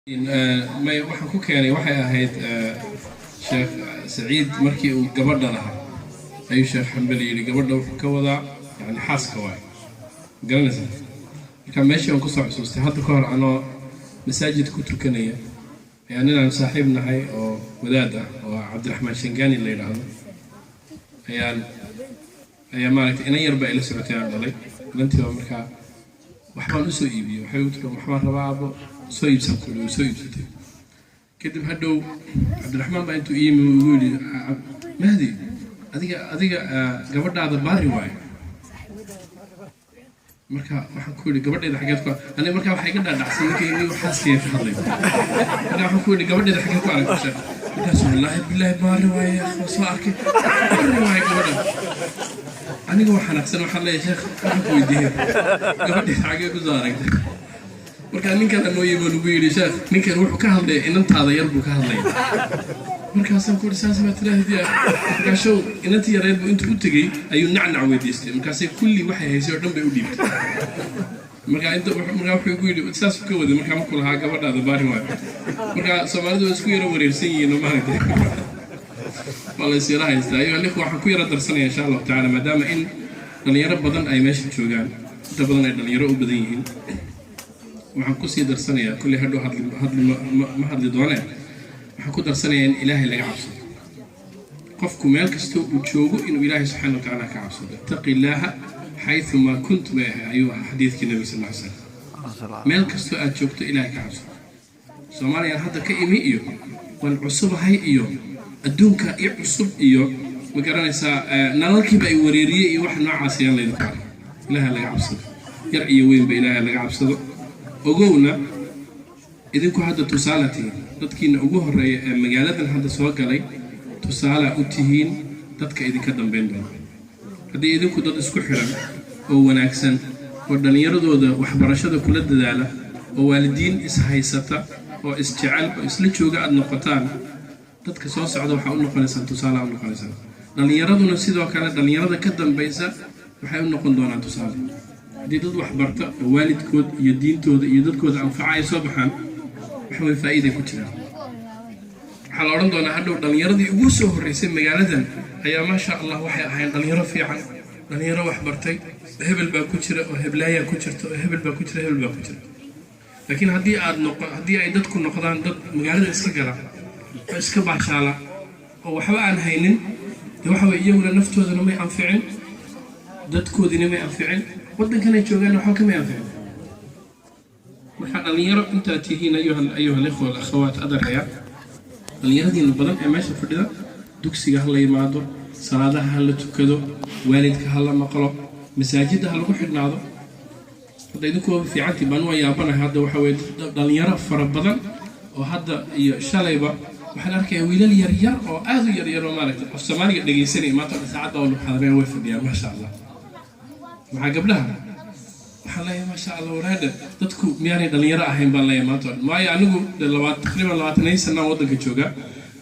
May, waxaan ku keenay waxay ahayd Sheekh Saciid markii uu gabadha lahaa ayuu Sheekh Xambali yidhi gabadha wuxuu ka wadaa yani xaaska waay, garanaysaa. Marka meeshii aan kusoo xusuustay, hadda ka hor anoo masaajid ku tukanaya ayaa ninaan saaxiib nahay oo wadaad ah oo Cabdiraxmaan Shangani la yidhaahdo ayaa maaragtay, inan yar baa ila socotay aan dhalay. Inantii baa markaa waxbaan usoo iibiyey. Waxay u tiri, "Waxbaan rabaa, aabo, soo iibsan." Kuli way soo iibsatay. Kadib hadhow Cabdiraxmaan baa intuu iyimi ugu yidhi, "Mahdi, adiga gabadhaada baari waayo." Marka waxaan ku yidhi, "Gabadheeda xageed ku?" Aniga markaa waxaa iga dhaadhacsan ninkii inuu xaaskeyga ka hadlayo. Marka waxaan ku yidhi, "Gabadheeda xageed ku aragtay?" Markaasu, "Wallaahi bilaahi, baari waaye, waa soo arkay, baari waaye gabadha." Aniga waa xanaaqsan, waxaan leeyahay, "Sheekh, waxaan ku weydiiyey gabadheeda xagee ku soo aragtay?" Marka ninkan noo yimi oo nagu yidhi, "Sheekh, ninkan wuxuu ka hadlaya inantaada yar buu ka hadlaya." Markaasaan ku yidhi, "Saas maa tiraahdiya?" Markaashow inantii yareed buu intuu u tegey ayuu nacnac weydiistay. Markaasay kulli waxay haysay oo dhan bay u dhiibtay. Marka inta markaa wuxuu igu yidhi, saasuu ka waday markaa markuu lahaa gabadhaada baari waayo. Marka Soomaalidu waa isku yaro wareersan yihiin oo maaragtay waa la is yara haystaa. Ayuha alikhwa, waxaan ku yara darsanaya insha Allahu tacala, maadaama in dhalinyaro badan ay meesha joogaan, inta badan ay dhalinyaro u badan yihiin, waxaan kusii darsanayaa, kulley hadhow hadli hadli ma hadli doonee, waxaan ku darsanayaa in Ilaahay laga cabsado. Qofku meel kastoo uu joogo inuu Ilaahay subxaana wa tacaala ka cabsado. "Ittaqi illaaha xayumaa kunt" bay ahay, ayuu ahaa xadiidkii Nabiga sal ly slam. Meel kastoo aad joogto Ilaahay ka cabsado. Soomaaliyaan hadda ka imi iyo waan cusubahay iyo adduunka i cusub iyo ma garanaysaa, nalalkiiba ay wareeriyey iyo wax noocaas ayaan laydinku arkay. Ilaahay laga cabsado, yar iyo weynba Ilaahay laga cabsado. Ogowna, idinku hadda tusaala tihiin. Dadkiina ugu horeeya ee magaaladan hadda soo galay tusaalaa u tihiin dadka idinka dambeyn doona. Haddii idinku dad isku xidhan oo wanaagsan oo dhallinyaradooda waxbarashada kula dadaala oo waalidiin is-haysata oo isjecel oo isla jooga aada noqotaan, dadka soo socda waxaa u noqonaysaan tusaala u noqonaysaan. Dhallinyaraduna sidoo kale, dhallinyarada ka dambaysa waxay u noqon doonaan tusaale. Haddii dad waxbarta oo waalidkood iyo diintooda iyo dadkooda anfaca ay soo baxaan, waxa way faa'iiday ku jiraan. Waxaa la odhan doonaa hadhow, dhallinyaradii ugu soo horreysay magaaladan ayaa, maasha Allah, waxay ahayn dhallinyaro fiican, dhallinyaro waxbartay, hebel baa ku jira oo heblaayaa ku jirta oo hebel baa ku jira, hebel baa ku jira. Laakiin haddii aad noqo haddii ay dadku noqdaan dad magaalada iska gala oo iska baashaala oo waxba aan haynin, dee waxa weye iyaguna naftoodana may anficin, dadkoodina may anficin, waddankanay joogaan waxba kamay anficin. Marka dhallinyaro intaad tihiin, ayuha alikhwa alakhawaat, adaraya dhallinyaradiina badan ee meesha fadhida, dugsiga ha la yimaado, salaadaha ha la tukado, waalidka ha la maqlo, masaajidda ha lagu xidhnaado. Hadda idinku waaba fiicantii baan waa yaabanahay. Hadda waxa weye dhallinyaro fara badan oo hadda iyo shalayba waxaan arkayaa wiilal yaryar oo aada u yaryar oo maaragtay af Soomaaliga dhegaysanaya maanta saacadda oo muxaadareen way fadhiyaan, maasha Allah. Maxaa gabdhaha waxaan leeyahay, maasha Allah, waraadha dadku miyaanay dhallinyaro ahayn baan leeyahay maanta o dhan. Waayo anigu de taqriiban 20 sanaan waddanka joogaa.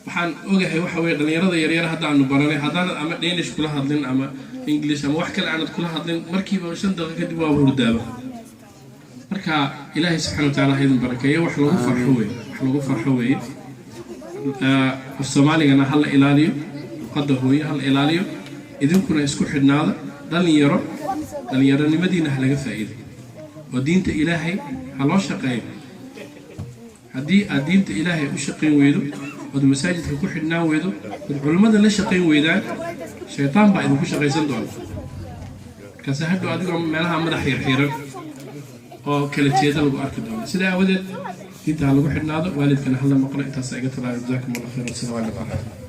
Waxaan ogahay waxa weye dhallinyarada yaryar hadda aanu baranay, haddaanad ama Danish kula hadlin ama English ama wax kale aanad kula hadlin, markiiba 5 daqiiqo kadib waaba hurdaaba. Marka Ilaahay subxana wa tacala ha idin barakeeyo. Wax lagu farxo weeye, wax lagu farxo weeye. Af Soomaaligana ha la ilaaliyo, luqadda hooye ha la ilaaliyo. Idinkuna isku xidhnaada dhalinyaro, dhalinyaronimadiina ha laga faa'iido oo diinta Ilaahay ha loo shaqeeyo. Haddii aad diinta Ilaahay u shaqayn weydo ood masaajidka ku xidhnaan weydo ood culimmada la shaqayn weydaan, shaytaan baa idinku shaqaysan doona. Markaase hadhow adigoo meelaha madax xiirxiiran oo kala jeeda lagu arki doono. Sidaa aawadeed diinta ha lagu xidhnaado, waalidkana hala maqlo. Intaas iga talaayo. Jazaakum Allah khayr, wasalaamu calaykum.